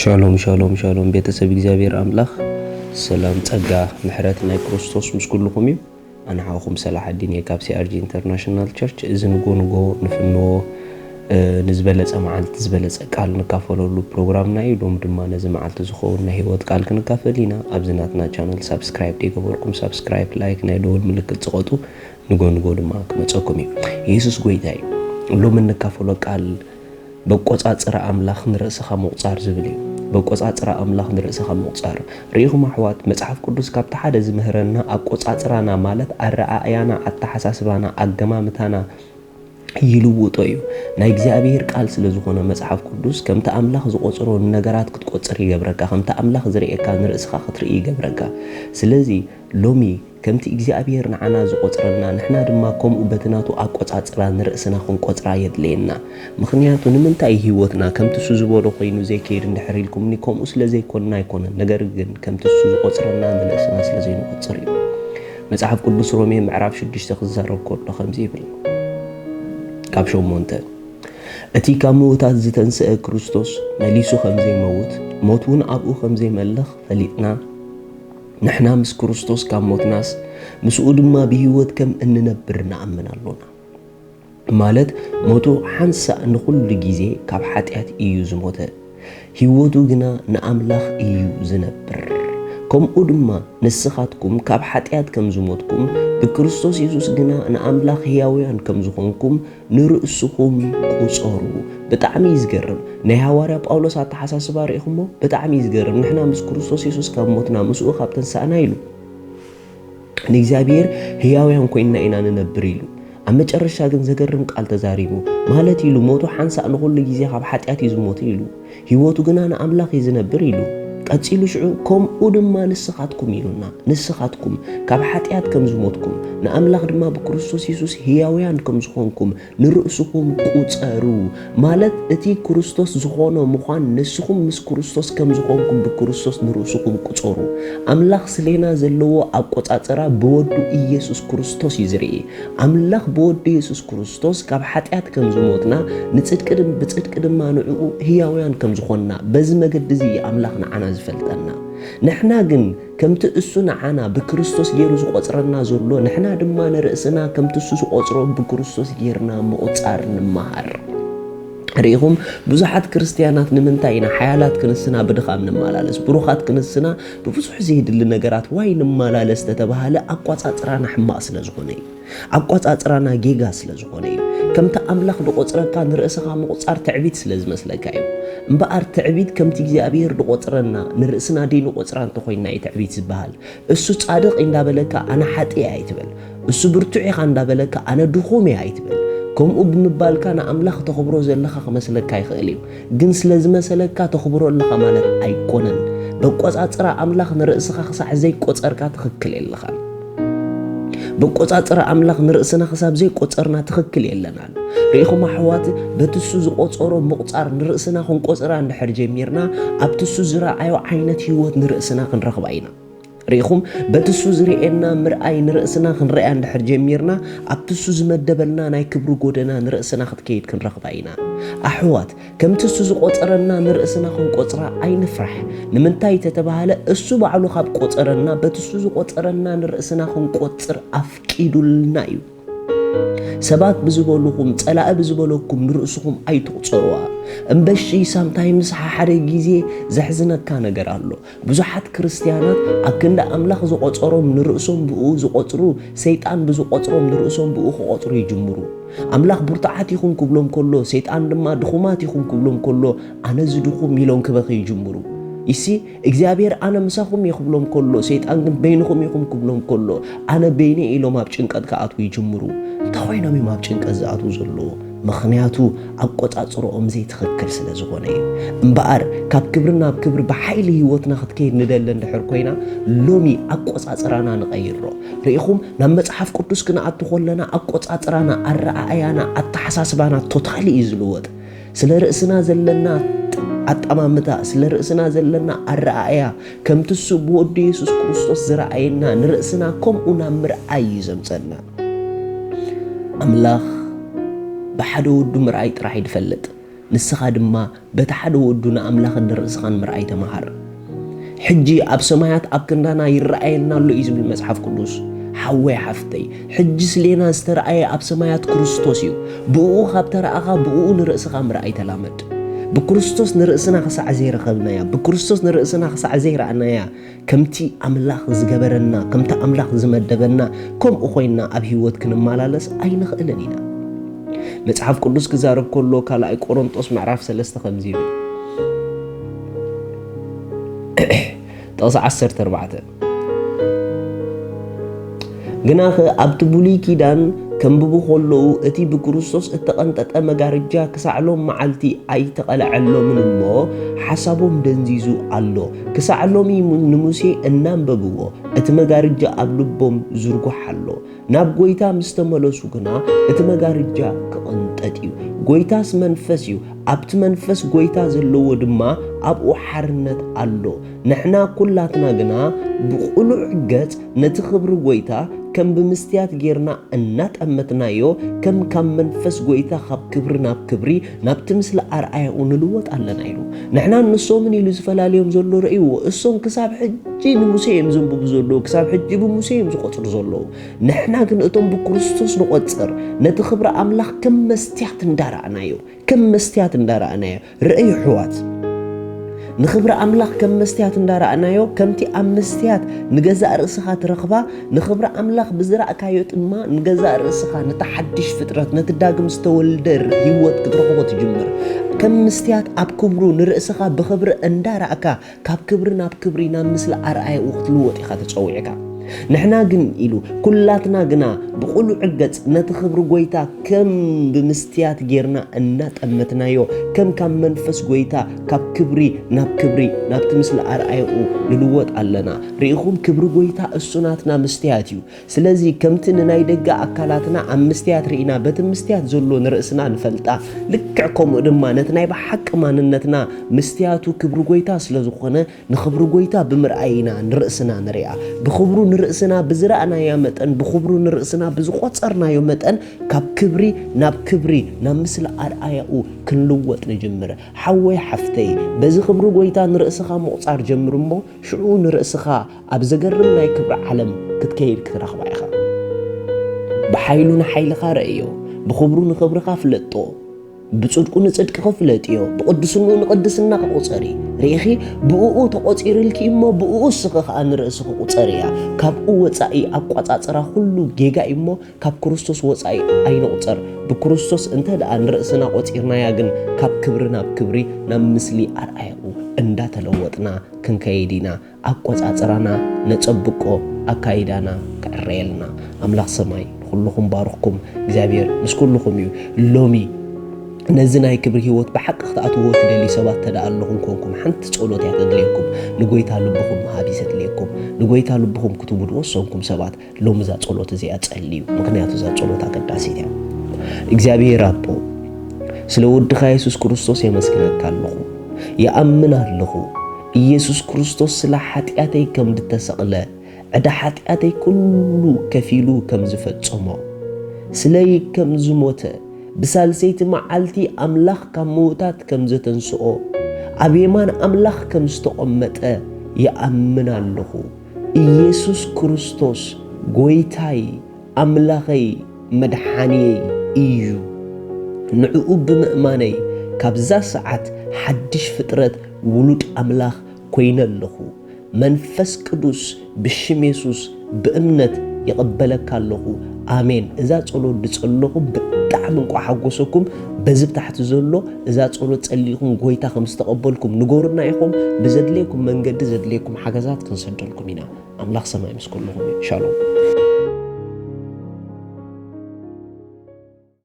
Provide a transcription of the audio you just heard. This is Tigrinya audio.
ሻሎም ሻሎም ሻሎም፣ ቤተሰብ እግዚኣብሔር ኣምላኽ ሰላም፣ ጸጋ፣ ምሕረት ናይ ክርስቶስ ምስ ኩልኹም እዩ። ኣነ ሓውኹም ሰላሓዲን እየ ካብ ሲኣርጂ ኢንተርናሽናል ቸርች። እዚ ንጎ ንጎ ንፍንዎ፣ እ፣ ንዝበለጸ መዓልቲ ዝበለጸ ቃል ንካፈለሉ ፕሮግራምና እዩ። ሎም ድማ ነዚ መዓልቲ ዝኸውን ናይ ህይወት ቃል ክንካፈል ኢና። ኣብዚ ናትና ቻነል ሳብስክራይብ ደይገበርኩም ሳብስክራይብ፣ ላይክ፣ ናይ ደወል ምልክት ጽቐጡ። ንጎ ንጎ ድማ ክመጸኩም እዩ። የሱስ ጎይታ እዩ። ሎም እንካፈሎ ቃል በቆጻጽራ ኣምላኽ ንርእስኻ ምቑጻር ዝብል እዩ። በቆጻጽራ ኣምላኽ ንርእስኻ ምቑጻር። ርኢኹም ኣሕዋት፣ መጽሓፍ ቅዱስ ካብቲ ሓደ ዝምህረና ኣቆጻጽራና ማለት ኣረኣእያና፣ ኣተሓሳስባና፣ ኣገማምታና ይልውጦ እዩ። ናይ እግዚኣብሔር ቃል ስለ ዝኾነ መጽሓፍ ቅዱስ ከምቲ ኣምላኽ ዝቆጽሮ ንነገራት ክትቆጽር ይገብረካ። ከምቲ ኣምላኽ ዝርእየካ ንርእስኻ ክትርኢ ይገብረካ። ስለዚ ሎሚ ከምቲ እግዚኣብሔር ንዓና ዝቆጽረልና ንሕና ድማ ከምኡ በቲ ናቱ ኣቆጻጽራ ንርእስና ክንቆጽራ የድልየና። ምኽንያቱ ንምንታይ ህይወትና ከምቲ እሱ ዝበሎ ኮይኑ ዘይከይድ እንድሕር ኢልኩምኒ፣ ከምኡ ስለ ዘይኮንና ኣይኮነን፣ ነገር ግን ከምቲ እሱ ዝቆጽረና ንርእስና ስለ ዘይንቆጽር እዩ። መጽሓፍ ቅዱስ ሮሜ ምዕራፍ ሽዱሽተ ክዛረብ ከሎ ከምዚ ይብል፣ ካብ ሸሞንተ፣ እቲ ካብ ምዉታት ዝተንስአ ክርስቶስ መሊሱ ከም ዘይመውት፣ ሞት እውን ኣብኡ ከም ዘይመልኽ ፈሊጥና፣ ንሕና ምስ ክርስቶስ ካብ ሞትናስ፣ ምስኡ ድማ ብህይወት ከም እንነብር ንኣምን ኣሎና። ማለት፣ ሞቱ ሓንሳእ ንኹሉ ግዜ ካብ ሓጢኣት እዩ ዝሞተ፣ ህይወቱ ግና ንኣምላኽ እዩ ዝነብር። ከምኡ ድማ ንስኻትኩም ካብ ሓጢኣት ከም ዝሞትኩም፣ ብክርስቶስ የሱስ ግና ንኣምላኽ ህያውያን ከም ዝኾንኩም፣ ንርእስኹም ቁጸሩ። ብጣዕሚ እዩ ዝገርም። ናይ ሃዋርያ ጳውሎስ ኣተሓሳስባ ርኢኹሞ? ብጣዕሚ እዩ ዝገርም። ንሕና ምስ ክርስቶስ የሱስ ካብ ሞትና፣ ምስኡ ካብ ተንሳእና ኢሉ፣ ንእግዚኣብሔር ህያውያን ኮይንና ኢና ንነብር ኢሉ። ኣብ መጨረሻ ግን ዘገርም ቃል ተዛሪቡ። ማለት ኢሉ፣ ሞቱ ሓንሳእ ንኹሉ ግዜ ካብ ሓጢኣት እዩ ዝሞተ ኢሉ። ህይወቱ ግና ንኣምላኽ እዩ ዝነብር ኢሉ። ቀጺሉ ሽዑ፣ ከምኡ ድማ ንስኻትኩም ኢሉና። ንስኻትኩም ካብ ሓጢኣት ከም ዝሞትኩም፣ ንኣምላኽ ድማ ብክርስቶስ የሱስ ህያውያን ከም ዝኾንኩም፣ ንርእስኹም ቁጸሩ። ማለት እቲ ክርስቶስ ዝኾኖ ምዃን፣ ንስኹም ምስ ክርስቶስ ከም ዝኾንኩም ብክርስቶስ ንርእስኹም ቁጸሩ። ኣምላኽ ስሌና ዘለዎ ኣቆጻጽራ ብወዱ ኢየሱስ ክርስቶስ እዩ ዝርኢ። ኣምላኽ ብወዱ የሱስ ክርስቶስ ካብ ሓጢኣት ከም ዝሞትና፣ ንጽድቂ ድም-፣ ብጽድቂ ድማ ንዕኡ ህያውያን ከም ዝኾንና፣ በዚ መገዲ እዚ እዩ ኣምላኽ ንዓና ዝፈልጠና። ንሕና ግን ከምቲ እሱ ንዓና ብክርስቶስ ገይሩ ዝቖጽረና ዘሎ፣ ንሕና ድማ ንርእስና ከምቲ እሱ ዝቖጽሮ ብክርስቶስ ጌርና ምቑጻር ንመሃር። ርኢኹም፣ ብዙሓት ክርስትያናት ንምንታይ ኢና ሓያላት ክንስና ብድኻም ንመላለስ፣ ብሩኻት ክንስና ብብዙሕ ዘይድሊ ነገራት ዋይ ንመላለስ ተተባሃለ፣ ኣቋጻጽራና ሕማቕ ስለ ዝኾነ እዩ። ኣቋጻጽራና ጌጋ ስለ ዝኾነ እዩ። ከምቲ ኣምላኽ ዝቖጽረካ ንርእስኻ ምቑጻር ትዕቢት ስለ ዝመስለካ እዩ። እምበኣር ትዕቢት ከምቲ እግዚኣብሔር ዝቖጽረና ንርእስና ደይንቖጽራ እንተኾይንና እዩ ትዕቢት ዝበሃል። እሱ ጻድቕ እዩ እንዳበለካ ኣነ ሓጥእ እየ ኣይትበል። እሱ ብርቱዕ ኢኻ እንዳበለካ ኣነ ድኹም እየ ኣይትበል። ከምኡ ብምባልካ ንኣምላኽ ተኽብሮ ዘለኻ ክመስለካ ይኽእል እዩ። ግን ስለ ዝመሰለካ ተኽብሮ ኣለኻ ማለት ኣይኮነን። በቆጻጽራ ኣምላኽ ንርእስኻ ክሳዕ ዘይቆጸርካ ትኽክል የለኻን። በቆጻጽራ ኣምላኽ ንርእስና ክሳብ ዘይቆጸርና ትኽክል የለናን። ርኢኹም ኣሕዋት፣ በቲ እሱ ዝቆጸሮ ምቑጻር ንርእስና ክንቆጽራ እንድሕር ጀሚርና፣ ኣብቲ እሱ ዝረኣዮ ዓይነት ህይወት ንርእስና ክንረኽባ ኢና። ርኢኹም፣ በቲ እሱ ዝርእየና ምርኣይ ንርእስና ክንረኣያ እንድሕር ጀሚርና፣ ኣብቲ እሱ ዝመደበልና ናይ ክብሪ ጎደና ንርእስና ክትከይድ ክንረኽባ ኢና። ኣሕዋት፣ ከምቲ እሱ ዝቆጸረና ንርእስና ክንቆጽራ ኣይንፍራሕ። ንምንታይ ተተባሃለ፣ እሱ ባዕሉ ካብ ቆጸረና፣ በቲ እሱ ዝቆጸረና ንርእስና ክንቆጽር ኣፍቂዱልና እዩ። ሰባት ብዝበሉኹም፣ ጸላኢ ብዝበለኩም ንርእስኹም ኣይትቑጸሩዋ። እምበሺ ሳምታይምስ ሓደ ግዜ ዘሕዝነካ ነገር ኣሎ። ብዙሓት ክርስትያናት ኣብ ክንዲ ኣምላኽ ዝቖጸሮም ንርእሶም ብኡ ዝቖጽሩ፣ ሰይጣን ብዝቖጽሮም ንርእሶም ብኡ ክቖጽሩ ይጅምሩ። ኣምላኽ ብርቱዓት ኢኹም ክብሎም ከሎ፣ ሰይጣን ድማ ድኹማት ኢኹም ክብሎም ከሎ፣ ኣነ ዝድኹም ኢሎም ክበኺ ይጅምሩ። ይሲ እግዚኣብሔር ኣነ ምሳኹም እየ ክብሎም ከሎ፣ ሰይጣን ግን በይንኹም ኢኹም ክብሎም ከሎ፣ ኣነ በይነ ኢሎም ኣብ ጭንቀት ክኣትዉ ይጅምሩ። እንታይ ኮይኖም እዮም ኣብ ጭንቀት ዝኣትዉ ዘለዉ? ምኽንያቱ ኣቆጻጽርኦም ዘይትኽክል ስለ ዝኾነ እዩ። እምበኣር ካብ ክብሪ ናብ ክብሪ ብሓይሊ ህይወትና ክትከይድ ንደሊ እንድሕር ኮይና፣ ሎሚ ኣቆጻጽራና ንቐይሮ። ርኢኹም፣ ናብ መጽሓፍ ቅዱስ ክንኣቱ ከለና ኣቆጻጽራና፣ ኣረኣእያና፣ ኣተሓሳስባና ቶታሊ እዩ ዝልወጥ። ስለ ርእስና ዘለና ኣጠማምታ፣ ስለ ርእስና ዘለና ኣረኣእያ፣ ከምቲ እሱ ብወዱ የሱስ ክርስቶስ ዝረኣየና፣ ንርእስና ከምኡ ናብ ምርኣይ እዩ ዘምጸና። ኣምላኽ ብሓደ ወዱ ምርኣይ ጥራሕ እዩ ዝፈልጥ። ንስኻ ድማ በቲ ሓደ ወዱ ንኣምላኽን ንርእስኻን ምርኣይ ተመሃር። ሕጂ ኣብ ሰማያት ኣብ ክንዳና ይረኣየና ኣሎ እዩ ዝብል መጽሓፍ ቅዱስ። ሓወይ ሓፍተይ፣ ሕጂ ስሌና ዝተረኣየ ኣብ ሰማያት ክርስቶስ እዩ። ብእኡ ካብ ተረኣኻ ብእኡ ንርእስኻ ምርኣይ ተላመድ። ብክርስቶስ ንርእስና ክሳዕ ዘይረኸብናያ፣ ብክርስቶስ ንርእስና ክሳዕ ዘይረኣናያ፣ ከምቲ ኣምላኽ ዝገበረና፣ ከምቲ ኣምላኽ ዝመደበና፣ ከምኡ ኮይንና ኣብ ህይወት ክንመላለስ ኣይንኽእልን ኢና። መጽሓፍ ቅዱስ ክዛረብ ከሎ ካልኣይ ቆሮንጦስ ምዕራፍ ሰለስተ ከምዚ ይብል። ጥቕሲ ዓሰርተ ኣርባዕተ፣ ግናኸ ኣብቲ ብሉይ ኪዳን ከንብቡ ከለዉ እቲ ብክርስቶስ እተቐንጠጠ መጋርጃ ክሳዕ ሎም መዓልቲ ኣይተቐልዐሎምን እሞ ሓሳቦም ደንዚዙ ኣሎ። ክሳዕ ሎሚ ንሙሴ እናንበብዎ እቲ መጋርጃ ኣብ ልቦም ዝርጉሕ ኣሎ። ናብ ጎይታ ምስ ተመለሱ ግና እቲ መጋርጃ ክቕንጠጥ እዩ። ጎይታስ መንፈስ እዩ። ኣብቲ መንፈስ ጎይታ ዘለዎ ድማ ኣብኡ ሓርነት ኣሎ። ንሕና ኩላትና ግና ብቕሉዕ ገጽ ነቲ ክብሪ ጎይታ ከም ብምስትያት ጌርና እናጠመትናዮ፣ ከም ካብ መንፈስ ጎይታ ካብ ክብሪ ናብ ክብሪ ናብቲ ምስሊ ኣርኣያኡ ንልወጥ ኣለና ኢሉ። ንሕናን ንሶምን ኢሉ ዝፈላልዮም ዘሎ ረእይዎ። እሶም ክሳብ ሕጂ ንሙሴ እዮም ዘንብቡ ዘለዉ፣ ክሳብ ሕጂ ብሙሴ እዮም ዝቖጽሩ ዘለዉ። ንሕና ግን እቶም ብክርስቶስ ንቖጽር፣ ነቲ ክብሪ ኣምላኽ ከም መስትያት እንዳረኣናዮ፣ ከም መስትያት እንዳረኣናዮ። ርእዩ ኣሕዋት፣ ንኽብሪ ኣምላኽ ከም መስትያት እንዳረኣናዮ፣ ከምቲ ኣብ መስትያት ንገዛእ ርእስኻ ትረኽባ፣ ንኽብሪ ኣምላኽ ብዝረእካዮ ድማ ንገዛእ ርእስኻ፣ ነቲ ሓድሽ ፍጥረት፣ ነቲ ዳግም ዝተወልደ ር-፣ ህይወት ክትረኽቦ ትጅምር። ከም መስትያት ኣብ ክብሩ ንርእስኻ ብኽብሪ እንዳረእካ፣ ካብ ክብሪ ናብ ክብሪ፣ ናብ ምስሊ ኣርኣያኡ ክትልወጥ ኢኻ ተጸዊዕካ። ንሕና ግን ኢሉ፣ ኩላትና ግና ብቕሉዕ ገጽ ነቲ ክብሪ ጎይታ ከም ብምስትያት ጌርና እናጠመትናዮ፣ ከም ካብ መንፈስ ጎይታ ካብ ክብሪ ናብ ክብሪ፣ ናብቲ ምስሊ ኣርኣያኡ ንልወጥ ኣለና። ርኢኹም፣ ክብሪ ጎይታ እሱ ናትና መስትያት እዩ። ስለዚ ከምቲ ንናይ ደገ ኣካላትና ኣብ መስትያት ርኢና በቲ መስትያት ዘሎ ንርእስና ንፈልጣ፣ ልክዕ ከምኡ ድማ ነቲ ናይ ብሓቂ ማንነትና መስትያቱ ክብሪ ጎይታ ስለ ዝኾነ፣ ንኽብሪ ጎይታ ብምርኣይ ኢና ንርእስና ንሪኣ። ብኽብሩ ንርእስና ብዝረኣናያ መጠን፣ ብኽብሩ ንርእስና ብዝቖጸርናዮ መጠን፣ ካብ ክብሪ ናብ ክብሪ፣ ናብ ምስሊ ኣርኣያኡ ክንልወጥ ንጅምር። ሓወይ ሓፍተይ፣ በዚ ክብሪ ጎይታ ንርእስኻ ምቑጻር ጀምር እሞ፣ ሽዑ ንርእስኻ ኣብ ዘገርም ናይ ክብሪ ዓለም ክትከይድ ክትረኽባ ኢኻ። ብሓይሉ ንሓይልኻ ረእዮ፣ ብኽብሩ ንኽብርኻ ፍለጦ፣ ብጽድቁ ንጽድቅኺ ፍለጥዮ፣ ብቕድስንኡ ንቕድስናኺ ቁጸሪ። ርኢኺ፣ ብእኡ ተቖጺርልኪ እሞ ብእኡ እስኺ ኸኣ ንርእስኺ ቁጸርያ። ካብኡ ወጻኢ ኣቋጻጽራ ኩሉ ጌጋ እዩ እሞ ካብ ክርስቶስ ወጻኢ ኣይንቑጸር። ብክርስቶስ እንተ ደኣ ንርእስና ቆጺርናያ ግን ካብ ክብሪ ናብ ክብሪ ናብ ምስሊ ኣርኣያኡ እንዳተለወጥና ክንከይድ ኢና። ኣቆጻጽራና ነጸብቆ፣ ኣካይዳና ክዕረየልና። ኣምላኽ ሰማይ ንኹልኹም ባርኽኩም። እግዚኣብሔር ምስ ኩልኹም እዩ። ሎሚ ነዚ ናይ ክብሪ ህይወት ብሓቂ ክትኣትዎ ትደልዩ ሰባት ተደኣ ኣለኹም ኮንኩም፣ ሓንቲ ጸሎት እያ ተድልየኩም። ንጎይታ ልብኹም ምሃብ እዩ ዘድልየኩም። ንጎይታ ልብኹም ክትህቡ ዝወሰንኩም ሰባት ሎሚ እዛ ጸሎት እዚኣ ጸልዩ። ምኽንያቱ እዛ ጸሎት ኣገዳሲት እያ። እግዚኣብሔር ኣቦ፣ ስለ ወድኻ የሱስ ክርስቶስ የመስግነካ ኣለኹ። ይኣምን ኣለኹ፣ ኢየሱስ ክርስቶስ ስለ ሓጢኣተይ ከም ዝተሰቕለ፣ ዕዳ ሓጢኣተይ ኩሉ ከፊሉ ከም ዝፈጸሞ፣ ስለይ ከም ዝሞተ፣ ብሳልሰይቲ መዓልቲ ኣምላኽ ካብ ምዉታት ከም ዘተንስኦ፣ ኣብ የማን ኣምላኽ ከም ዝተቐመጠ ይኣምን ኣለኹ። ኢየሱስ ክርስቶስ ጐይታይ፣ ኣምላኸይ፣ መድሓንየይ እዩ። ንዕኡ ብምእማነይ ካብዛ ሰዓት ሓድሽ ፍጥረት ውሉድ ኣምላኽ ኮይነ ኣለኹ። መንፈስ ቅዱስ ብሽም የሱስ ብእምነት ይቕበለካ ኣለኹ። ኣሜን። እዛ ጸሎት ዝጸለኹም ብጣዕሚ እንቋዕ ሓጎሰኩም። በዚ ብታሕቲ ዘሎ እዛ ጸሎት ጸሊእኩም ጐይታ ከም ዝተቐበልኩም ንገሩና ኢኹም። ብዘድልየኩም መንገዲ ዘድልየኩም ሓገዛት ክንሰደልኩም ኢና። ኣምላኽ ሰማይ ምስ ኩልኹም እዩ። ሻሎም።